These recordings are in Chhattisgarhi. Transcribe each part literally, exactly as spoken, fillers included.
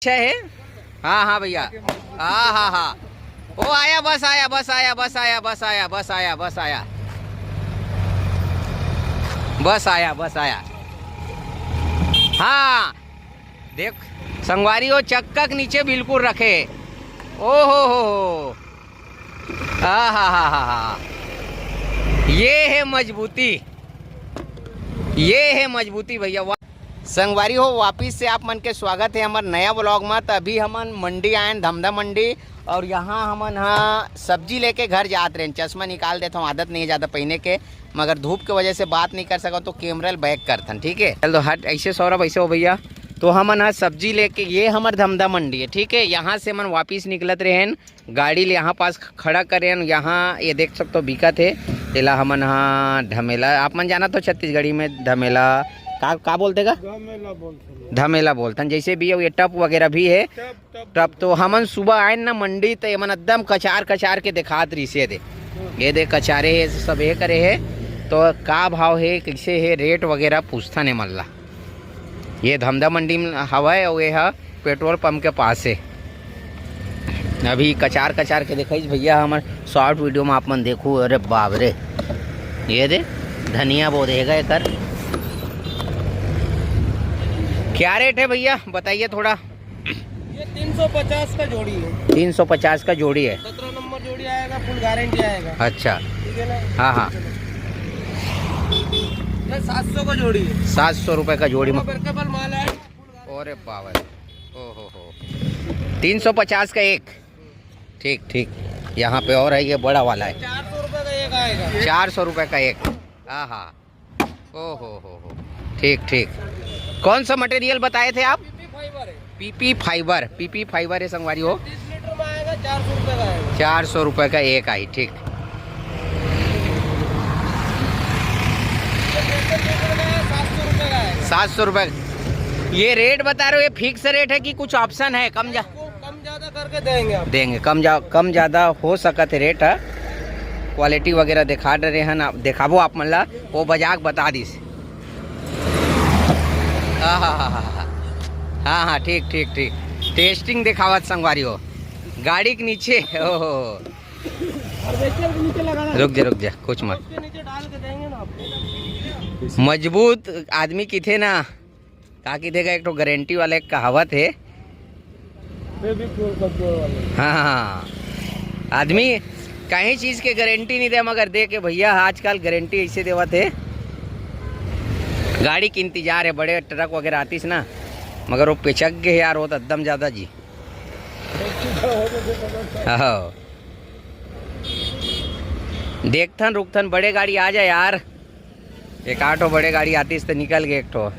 अच्छा है। हाँ हाँ भैया। हाँ हाँ हाँ। ओ आया, बस आया, बस आया, बस आया, बस आया, बस आया, बस आया। बस आया, बस आया। हाँ, देख संगवारी हो, चक्का के नीचे बिल्कुल रखे। ओ हो हो हो। आ हा हा हा हा। ये है मजबूती, ये है मजबूती भैया। वाह। संगवारी हो, वापिस से आप मन के स्वागत है हमर नया व्लॉग में। त अभी हमन मंडी आयन, धमधा मंडी, और यहाँ हमन ह सब्जी लेके घर जात रहेन। चश्मा निकाल देत हूँ, आदत नहीं है ज़्यादा पहने के, मगर धूप के वजह से बात नहीं कर सकत, तो कैमरा ल बैक करथन, ठीक है। चल तो हट, ऐसे सौरभ, ऐसे हो भैया। तो हमन ह सब्जी लेके, ये हमर धमधा मंडी है, ठीक है। यहाँ से हमन वापिस निकलत रहेन, गाड़ी ल यहाँ पास खड़ा करेन। यहाँ ये देख सकते हो, बिकत है, एला हमन ह ढमेला, आप मन जानत हो छत्तीसगढ़ी में ढमेला का, का बोलते का? धमेला बोलथन। धमेला बोलथन। जैसे भी ये टप वगैरह भी है। टप, टप टप। तो हमन सुबह आए ना मंडी, तो ये मन एकदम कचार कचार के दिखात रहिसे दे। ये दे कचारे है, सब ये करे है। तो का भाव है, कैसे है, रेट वगैरह पूछथन ये मन ला। ये धमधा मंडी में हवय, और ये हा पेट्रोल पंप के पास है। अभी कचार कचार के दिखाइस भैया हमर शॉर्ट वीडियो में, आप मन देखू। अरे बाप रे, ये दे धनिया बो देगा एकर। क्या रेट है भैया, बताइए थोड़ा। ये तीन सौ पचास का जोड़ी है। तीन सौ पचास का जोड़ी है। सत्रह नंबर जोड़ी आएगा, फुल गारंटी आएगा। अच्छा। ठीक है ना? हाँ हाँ। ये सात सौ का जोड़ी है। सात सौ रुपये का जोड़ी में। ब्रेकेबल माल है। अरे बाबा, ओ हो हो। तीन सौ पचास का एक। ठीक ठीक। यहाँ पे और है, ये बड़ा वाला है। चार सौ रुपये का एक आएगा। चार सौ रुपये का एक। हाँ हाँ। ओ हो हो हो। ठीक ठीक। कौन सा मटेरियल बताए थे आप? पीपी फाइबर है। पीपी फाइबर, पीपी फाइबर है संगवारी हो। तीस लीटर में आएगा, चार सौ रुपये का आएगा। चार सौ रुपये का एक आई, ठीक। सात सौ रुपये का आएगा। सात सौ रुपये। ये रेट बता रहे हो, ये फिक्स रेट है कि कुछ ऑप्शन है, कम जा? वो कम ज़्यादा करके देंगे आप। देंगे, कम जा, कम ज़्यादा हो सकत है रेट ह। क्वालिटी वगैरह दिखा रहे हैं ना, दिखाबो आप मन ला, वो बजा के बता दिस। हाँ हाँ हाँ हाँ हाँ। हाँ हाँ, ठीक ठीक ठीक। टेस्टिंग दिखावत संगवारी हो, गाड़ी के नीचे। ओहो। हार्वेस्टर के नीचे लगाना। रुक जा रुक जा, कुछ मत। उसके नीचे डाल के देंगे ना आपको। मजबूत आदमी किथे ना, का किथे का एक ठो गारंटी वाला एक कहावत है। बेबी फ्यूल का फ्यूल वाला। हाँ हाँ। आदमी कहीं चीज के गारंटी नहीं दे, मगर दे के भैया आजकल गारंटी ऐसे देवत है। गाड़ी के इंतजार है, बड़े ट्रक वगैरह आतीस ना, मगर वो पिचक गए यार, वो तो एकदम ज्यादा जी। हाँ। देखथन रुकथन, बड़े गाड़ी आ जाए यार। एक आठो बड़े गाड़ी आतीस तो निकल गए एक ठो।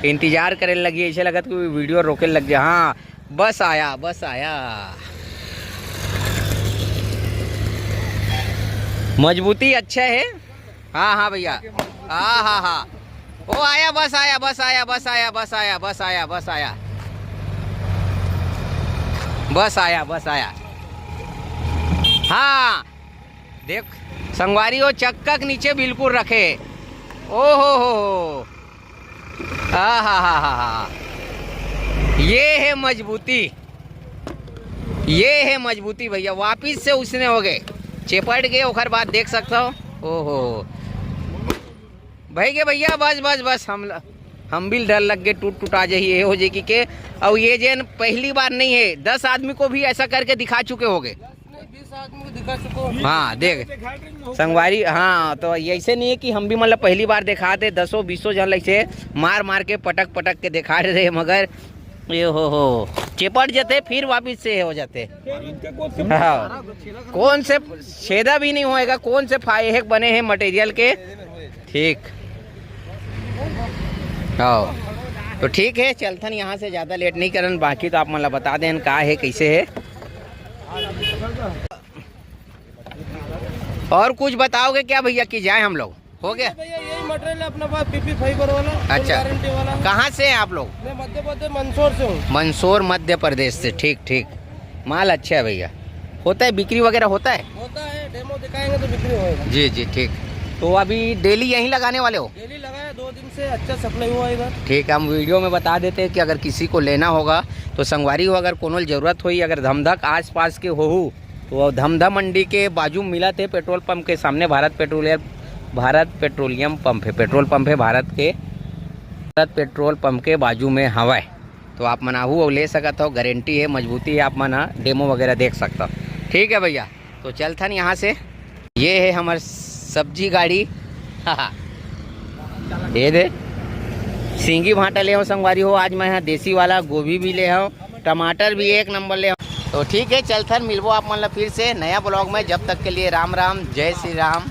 इंतजार करे लगी, ऐसे लगत कि वीडियो रोके लग गया। हाँ, बस आया, बस आया। मजबूती अच्छा है। हाँ हाँ भैया। हाँ हाँ हाँ। ओ आया, बस आया, बस आया, बस आया, बस आया, बस आया, बस आया। बस आया, बस आया। हाँ, देख संगवारी हो, चक्का के नीचे बिल्कुल रखे। ओ हो हो हो। आ हा हा हा हा। ये है मजबूती, ये है मजबूती भैया। वापिस से उसने हो गए, चेपट गए, ओकर बाद देख सकता हो। ओ हो हो। भाई के भैया, बस बस बस, हम ल-, हम भी डर लग गए, टूट टूट आ जाही, ये हो जाए कि के। और ये जेन पहली बार नहीं है, दस आदमी को भी ऐसा करके दिखा चुके होगे। नहीं, बीस आदमी को दिखा चुका हूँ। हाँ देख संगवारी, हाँ तो ऐसे नहीं है कि हम भी मतलब पहली बार दिखाते, दसों बीसों जन ऐसे मार मार के पटक पटक के दिखा रहे, मगर ये हो हो चेपट जाते, फिर वापिस से हो जाते। फिर इनके को हाँ, कौन से छेदा भी नहीं होएगा, कौन से फायेक बने हैं मटेरियल के। ठीक। हाँ, तो ठीक है, चलथन यहाँ से, ज़्यादा लेट नहीं करन, बाकी तो आप मन ला बता देन का है, कैसे है। और कुछ बताओगे क्या भैया, कि जाए हम लोग? हो गया? भैया, यही मटेरियल है अपने पास, पीपी फाइबर वाला, अच्छा। गारंटी वाला। कहाँ से हैं आप लोग? मैं मध्य प्रदेश, मंदसौर से हूँ। मंदसौर, मध्य प्रदेश से। ठीक ठीक। माल अच्छा है भैया। होता है, बिक्री वगैरह होता है? होता है, डेमो दिखाएंगे तो बिक्री होएगा। जी जी, ठीक। तो अभी डेली यहीं लगाने वाले हो? डेली लगाया, दो दिन से अच्छा सप्लाई हुआ इधर। ठीक है, हम वीडियो में बता देते हैं कि अगर किसी को लेना होगा तो संगवारी हो, अगर कोनो ल जरूरत होई, अगर धमधक आसपास के होहू, तो धमधा मंडी के बाजू में मिलत हे, पेट्रोल पंप के सामने Bharat petroleum, Bharat petroleum pump है, पेट्रोल पंप है भारत के, भारत पेट्रोल पंप के बाजू में हवय। तो आप मन आहू अउ ले सकत हो, गारंटी है, मजबूती है, आप मन ह डेमो वगैरह देख सकत हो। ठीक है भैया, तो चलथन यहाँ से। ये है हमर सब्जी गाड़ी। ये दे, सींगी भांटा ले हो संगवारी हो, आज मैं यहाँ देसी वाला गोभी भी ले हो, टमाटर भी एक नंबर ले हो। तो ठीक है, चलथन, मिलबो आप मन ला फिर से नया ब्लॉग में। जब तक के लिए राम राम, जय श्री राम।